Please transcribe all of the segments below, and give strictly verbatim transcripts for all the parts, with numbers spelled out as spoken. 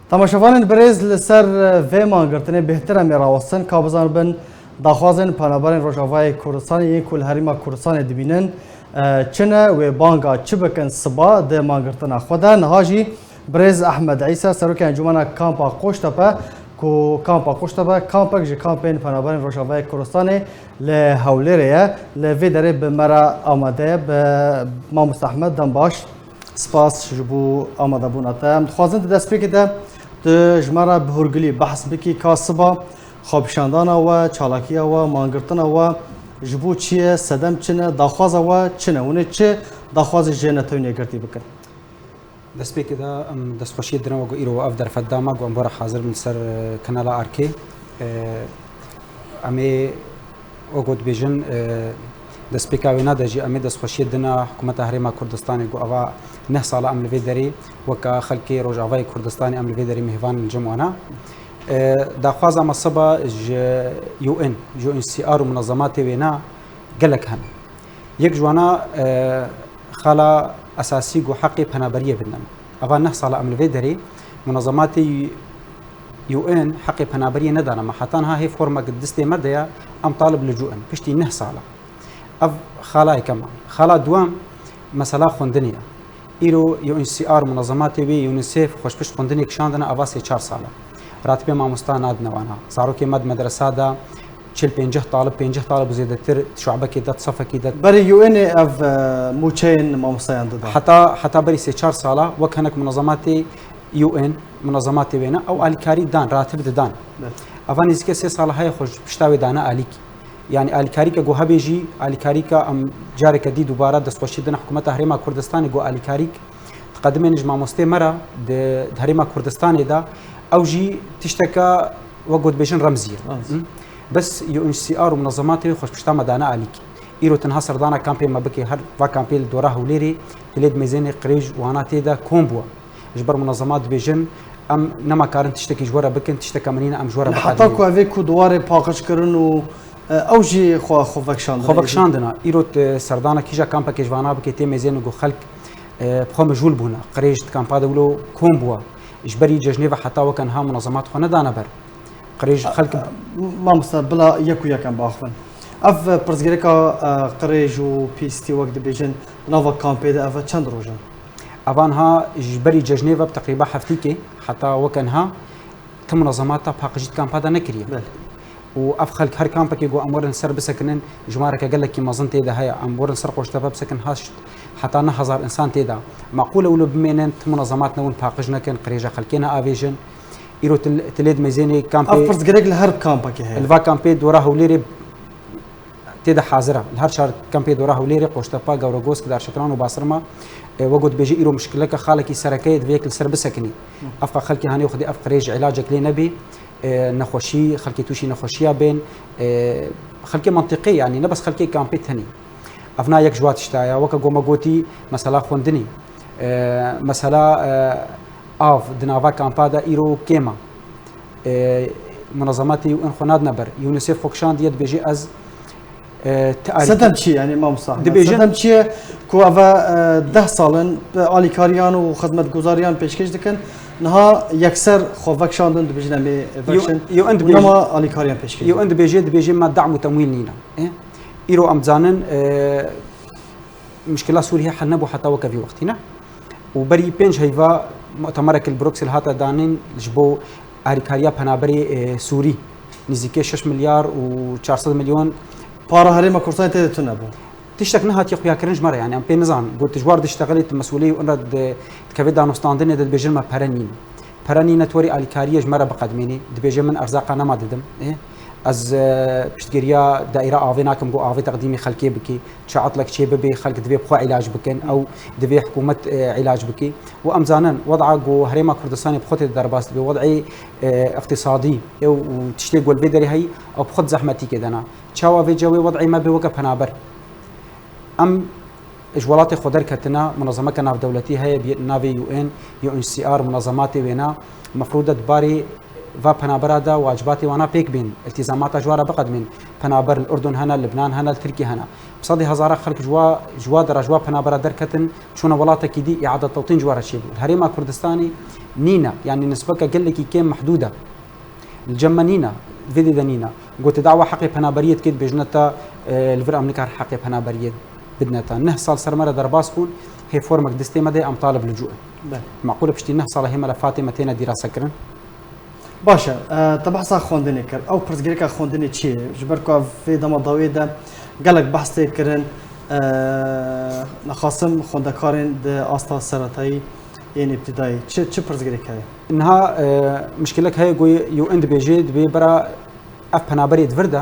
Temaşevanên birêz, li ser vê mangirtinê bêhtir em ê rawestin ka bizanibin daxwazên penaberên Rojavayê Kurdistanê yên ku li Herêma Kurdistanê dibînin, e, çi ne, wê banga çi bikin siba di mangirtina xwe de. Niha jî birêz Ehmed Îsa, serokê Encûmena Kampa Qoştepe, ku Kampa Qoştepe kampek ji kampên penaberên Rojavayê Kurdistanê li Hewlêrê ye, li vê derê bi me re amade ye. Bi Mamoste Ehmed, dem baş. Spas ji bo amadebûna te. Em dixwazin di destpêkê de tu ji me re bi hûrgilî behs bikî ka siba xwepişandana we, çalakiya we, mangirtina we ji bo çi ye, sedem çi ne, daxwaza we çi ne? Hûn ê çi daxwazê ji Netewên Yekgirtî bikin? Destpêkê de em destxweşiyê didin we ku îro ev derfet da me ku em bora hazir bin ser, e, kanala Arkê. E, Em ê, wek ku dibêjin, e, destpêka wêna de jî em ê destxweşiyê dina hikûmeta Herêma Kurdistanê ku ava neh sala em li vê derê weke xelkê Rojavayê Kurdistanê em li vê derê mêvan in cem wana. E, daxwaza me siba ji U N, ji U N H C R û munezematê wêna gelek hene. Yek ji wana, e, xala esasî ku heqê penaberiyê bidin. Eva neh sala em li vê derê munezematê U N heqê penaberiyê nedane me. Heta niha hê formek distê me de ye, em talib licû in. Piştî neh sala. Ev xala yekema. Xala duwem mesela xwendinê ye. Îro U N H C R munezematê wê, UNICEF, xweş pişt xwendinê kişandine, eva sê çar sala. Ratibê mamosta nadine wana. Zarokê me di medresa de çil pênceh talib, pênceh talib û zêdetir di şuabekê de, di sefekî de. Berê U N ê ev, e, mûçeyên mamostayan dida? Heta, heta berî sê çar sala wek hinek munezematê U N, munezematê wêne, ew alîkarî dan, ratib didan. Evet. Eva nêzîkê sê sala heye xwe ji pişta wê dane alîk. Yanî alîkarîke ku hebê jî, alîkarîka em careke dî dubare destxweşî dine hikûmeta Herêma Kurdistanê ku alîkarîk diqedimên ji mamostê me re di, di Herêma Kurdistanê de, ew jî tişteke, wek ku dibêjin, remzî ye. Remzî. Hı? Bes U N H C R û munezematê wê xweşpişta me dane alîk. Îro tenha serdana kampê me bike, her va kampê li dora Hewlêrê, dilê di mêzênê qirêj wana tê de kom bû. Ji ber munezemat dibêjin, em nema karin tiştekî ji we re bikin, tişteke min nîne em ji we re biqedimînin. Heta ku ev ê ku di warê paqijkirin û, e, ew jî xwe, xwe vekişandin. Xwe vekişandina. Îro tu serdana kîja kampekê ji vana bike, tê mêzênê ku xelk, e, bi xwe mijûl bûne. Qirêj di kampa de wilo kom bûwe. Ji berî cejnê ve heta weke niha munezemat xwe nedane ber. Qirêj xelk. Mamoste, bila yek û yek em biaxivin. Ev pirsgirêka, e, qirêj û pîstî, wek dibêjin, di nava kampê de ev çend roj in? Evan ha ji berî cejnê ve bi teqrîba heftîkê heta weke niha ti munezemata paqijî di kampa de nekiriye. Belê. Û ev xelk her kampekê ku em werin ser bisekinin, jimareke gelekî mezin tê de heye. Em werin ser Qoştepe bisekin, heşt heta neh hezar însan tê de. Maqûl e wilo bimênin, ti munezemat newin paqij nekin, qirêja xelkê neavêjin. Îro til-, tilê di mêzênê kampê. Ev pirsgirêk li her kampekê heye. Li va kampê dora Hewlêrê tê de hazir e. Li her çar kampê dora Hewlêrê, Qoştepa, Gewregosk, Darşetran û Basirma, e, wek ku dibêje îro mişkileke xalekî sereke ye, divê yek li ser bisekinî. Hı. Ev xelkê hanê Xwedê ev qirêj îlacek lê nebî, e, nexweşî, xelkê tûşî nexweşiya bên, e, xelkê mentiqê, yanî ne bes xelkê kampê tenê. Ev na yek ji wa tişta ya, weke ku me gotî, mesela xwendinê, e, mesela, e, av di nava kampa de îro kêm e. E, munezematê U N xwe nadine ber. UNICEF xwe kişandiye, dibêje ez, e, ti alî- Sedem çi ye, yanî, mamosta? Dibêjin- Sedem çi ye ku ev, e, deh sal in, e, alîkariyan û xizmetguzariyan pêşkêş dikin, niha yekser xwe vekişandin, dibêjin em ê vekişin, U N dibêje- û nema alîkariyan pêşkêş dikin. U N dibêje, dibêje me dam û temwîl nîne. E? Îro em dizanin, e, Mişkila Sûriyê hel nebû heta weke vî wextî, ne? Û berî pênc heyva mutemerek li Bruksel hate danîn ji bo alîkariya penaberê, e, Sûrî. Nîzîkê şeş milyar û çar sed milyon. Para Herêma Kurdistanê tê de tune bû. Tiştek nehatiye xuyakirin ji me re, yanî em pê nizanin. Got, tu ji war diştexilî, tu mesûlê û in re di, dikevê danûstandinê de dibêjin me pere nîne. Pere nîne, tu werî alîkariyê ji me re biqedmînî. Dibêje, min erzaqa nema didim. Ê, ez, e, piştgiriya daîra avê nakim ku avê teqdîmî xelkê bikî. Çi etlek çê bibe, xelk divê bi xwe îlac bikin, ew divê hikûmet, e, îlac bike. Û em zanin, wed'a ku Herêma Kurdistanê bi xwe tê de derbas dibe, wed'ê, e, iqtîsadî, ew û tiştê ku li vê derê heyî, ew bi xwe di zehmetîkê de ne. Çawa vê cewê wed'ê me bê weke penaber? Em ji welatê xwe derketine, munezemeke navdewletî heye, bi navê U N, U N H C R, munezematê wêne, mefrûd e di barê va penabera de wacibatê wana pêk bên, iltîzamata ji wa re biqedmên, penaber li Urdun hene, Libnan hene, li Tirkî hene. Sedî hezara xelk ji wa, ji wa dera, ji wa penabera derketin, çûne welatekî dî, îade tewtîn ji wa re çêbû. Li Herêma Kurdistanê nîne, yanî nisbeke gelekî kêm mehdûd e. Li cem me nîne, vê dê de nîne. Gote dawa heqê penaberiyê dike, dibêjine te, e, li vir em nikar heqê penaberiyê bidine te. Neh sal ser me re derbas bûn, hê formek distê me de em talib licû in. Be. Meqûl e piştî neh sala hê melefatê me têne dîrasekirin. Baş e, e, te behsa xwendinê kir. Ew pirsgirêka xwendinê çi ye? Ji ber ku ev vê dema dawiyê de gelek behs tê kirin, e, nexasim xwendekarên di asta seretayî yên îbtidayî. Çi, çi pirsgirêk heye? Niha, e, mişkilek heye ku UN dibêje, dibê bera ev penaberê di vir de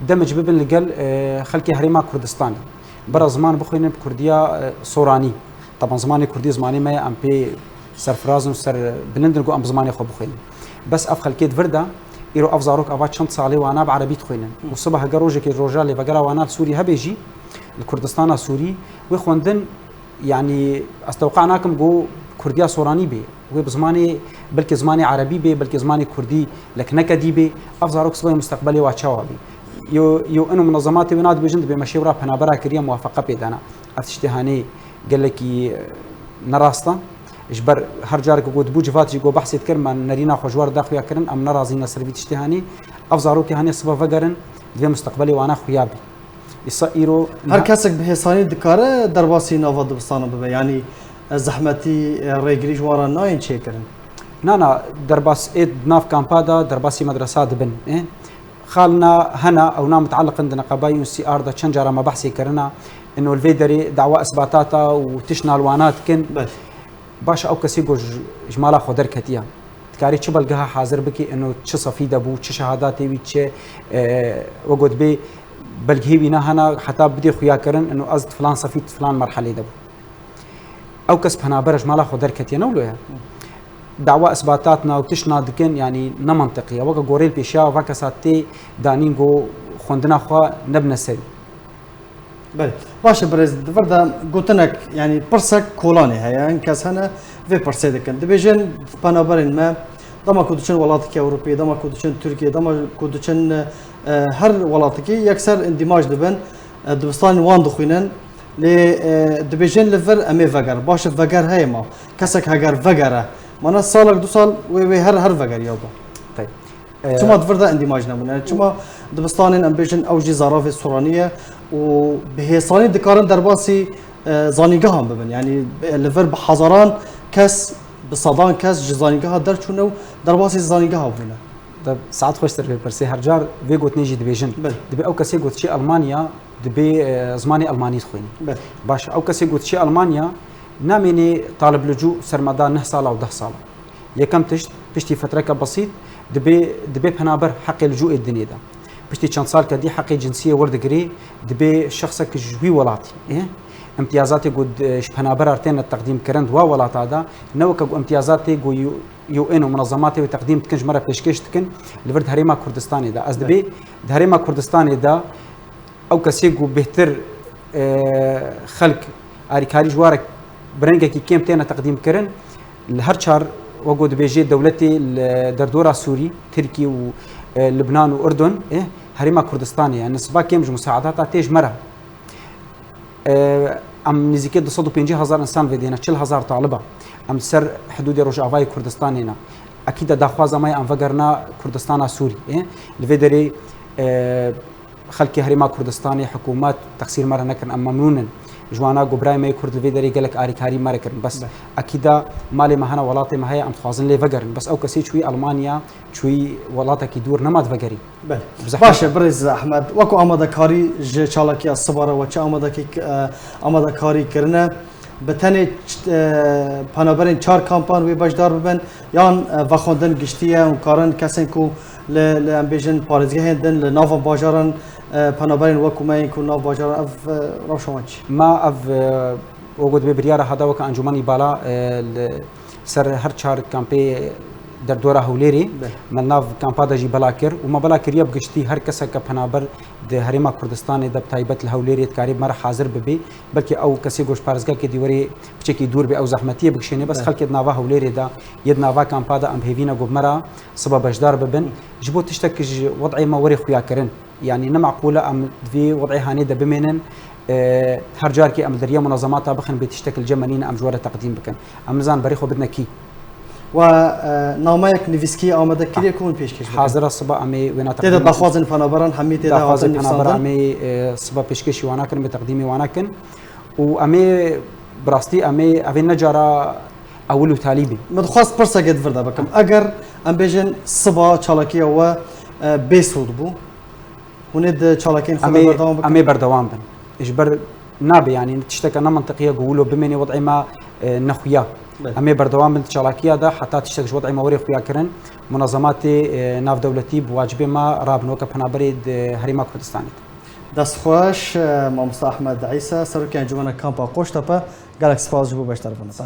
demec bibin li gel, e, xelkê Herêma Kurdistanê. Bera ziman bixwînin bi kurdiya, e, soranî. Taban zimanê kurdî zimanê me ye, em pê serfiraz in û ser bilind in ku em bi zimanê xwe bixwînin. Bes ev xelkê di vir de, îro ev zarok ava çend salê wana bi erebî dixwînin. Û sibe heger rojekê roja lêvegera wana li Sûrî hebe jî, li Kurdistana Sûrî, wê xwendin, yanî ez tewqe'a nakim ku kurdiya soranî bê. Wê bi zimanê, belkî zimanê erebî bê, belkî zimanê kurdî leknekedî bê. Ev zarok sibe musteqbelê wa çawa bê? Yo, yo ino munezematê wê nadibêjin, dibê me şêwra penabera kiriye, muwafeqe pê dana. Ev tiştê hanê gelekî, e, ne rast e. Ji ber her careke ku dibû civat jî ku behsê dikir, me nerîna xwe ji we re da xuya kirin, em ne razî ne ser vî tiştê hanê. Ev zarokê hanê sibe vegerin, divê musteqbelê wana xuya bî. Îsa îro Her kesek bi hêsanî dikare derbasî nava dibistana bibe. Yanî, e, zehmetî, e, rêgirî ji wan re nayên çêkirin. Na, na, derbas ê di nav kampa de, derbasî medresa dibin, e? Xalina hene, ew na mutaliq in di neqeba U N C R de çend cara me behsê kirina, ino li vê derê dawa isbatata û tiştna li wana dikin. Belê. Baş e, ew kesê ku ji, ji mala xwe derketiye, dikarî çi belgeha hazir bikî, ino çi sefî de bû, çi şehadatê wî, çi, e, wek got bê belgehê wî ne hene, heta bidê xuyakirin, ino ez di filan sefî, di filan merhelê de bûm. Ew kes penaber e, ji mala xwe derketiye, ne wilo ye? Dawa isbatatna û tiştna dikin, yanî ne mantiqî ye. Weke gorê li pêşiya va kesa tê danîn ku xwendina xwe nebine serî. Belê. Baş e birêz, di vir de gotinek, yanî pirsek kolanê heye. Hin kes hene vê pirsê dikin. Dibêjin penaberên me, dema ku diçin welatekî Ewropî, dema ku diçin Tirkiye, dema ku diçin, e, her welatekî yekser îndîmaj dibin, e, dibistanên wan dixwînin. Lê, e, dibêjin li vir em ê veger. Baş e, veger heye ma. Kesek heger vegere. Mana salek du sal wê, wê her, her veger ya ba. Tey. E, Çima di vir de îndîmaj nebûne? Çima dibistanên em bêjin ew jî zaravê soranî ye û bi hêsanî dikarin derbasî, e, zanîngehan bibin? Yanî, e, li vir bi hezaran kes, bi sedan kes ji zanîngeha derçûne û derbasî zanîngeha bûne. De, saet xweş ser vê pirsê. Her car vê gotinê jî dibêjin. Belê. Dibê ew kesê ku diçê Almanya, dibê, e, zimanê Almanî dixwînî. Belê. Baş, ew kesê ku diçê Almanya, namênê talib licû ser me da neh sala û deh sala. Yekem tişt, piştî fetreke besît, dibê, dibê penaber heqê licûê dinê de. Piştî çend salke dî heqê cinsiyê werdigirê, dibê şexsek ji wî welatî, e, imtiyazatê ku di, ji penabera têne teqdîmkirin di wa welata de, ne weke ku imtiyazatê ku U N û munezematê wê teqdîm dikin, ji me re pêşkêş dikin, li vir di Herêma Kurdistanê de. Ez dibê di Herêma Kurdistanê de ew kesê ku bêhtir, e, xelk arîkarî ji wa re bi rengekî kêm têne teqdîmkirin, li her çar, wek ku dibêjê dewletê li derdora Sûrî, Tirkî û, e, Libnan û Urdun, e, Herêma Kurdistanê ye. Nisiba kêm ji musaedata tê ji me re. E, em nêzîkê du sed û pêncî hezar însan vê dêne, çil hezar taliba. Em li ser hidûdê Rojavayê Kurdistanê ne. Ekîd e daxwaza me ye em vegerina Kurdistana Sûrî. E, li vê derê, e, xelkê Herêma Kurdistanê, hikûmet, texsîr me re nekirin, em memnûn in. Ji wana ku birayê me yê Kurd li vê derê gelek arîkarî me re kirin. Bes Be. Ekîd e malê me hene, welatê me heye, em dixwazin lê vegerin. Bes ew kesê çûyî Almanya, çûyî welatekî dûr, nema divegerî. Belê. Bi zehmet. Baş e, birêz Ehmed, wekî amadekarî ji çalakiya siba re we çi amadekî, e, amadekarî kirine? Bi tenê ç-, e, penaberên çar kampan wê beşdar bibin, yan, e, vexwendin giştî ye û karin kesên ku li, li, em bêjin, parêzgehên din li nava bajaran, e, penaberên wekî me yên ku nav bajaran, ev, e, rewşa wan çi? Ma ev, e, wek got, vê biryara hada weke Encûmenî Bala, e, li ser her çar kampê derdora Hewlêrê, Be. me nav kampa de jî bela kir û me bela kiriye bi giştî her keseke penaber di Herêma Kurdistanê de, bi taybet li Hewlêrê, dikarî bi me re hazir bibê. Belkî ew kesê ku ji parêzgehekê dî werê piçekî dûr bê, ew zehmetiyê bikişênê, bes Be. xelkê di nava Hewlêrê de, yê di nava kampa de, em bi hêvî ne ku bi me re siba beşdar bibin. Hı. Ji bo tiştek ji wed'ê me werê xuyakirin. Yanî ne meqûl e em di vê wed'ê hanê de bimênin, E, her carekî em li deriya munezemata bixin bê tiştek li cem me nîne, em ji we re teqdîm bikin. Em nizanin berê xwe bidine kî. Wa e, nameyek nivîskî amade kiriye ku hûn pêşkêş bikin. Hazira siba em ê wêna Tê de daxwazên penaberan hemî tê de hatin nivîsandin. Em ê e, siba pêşkêşî wana kirin, bê teqdîmê wana kin. Û em ê bi rastî em ê ev ê ne cara ewil û talî bî. Min dixwest pirseke di vir de bikim. Eger em bêjin siba çalakiya we e, bê sûd bû, hûn ê di çalakiyên xwe de berdewam bikin? Em ê berdewam bin. Ji ber nabe, yanî tişteke ne mintiqî ye ku wilo bimêne, wed'ê me e, ne xuya. Em ê berdewam bin di çalakiya de heta tiştek ji wed'ê me were xuya kirin. Munezematê e, navdewletî bi wacibê me rabin weke penaberê di Herêma Kurdistanê de. Destxweş, e, Mamosta Ehmed Îsa, Serokê Encûmena Kampa Qoştepe, gelek spas ji bo beşdarbûna te.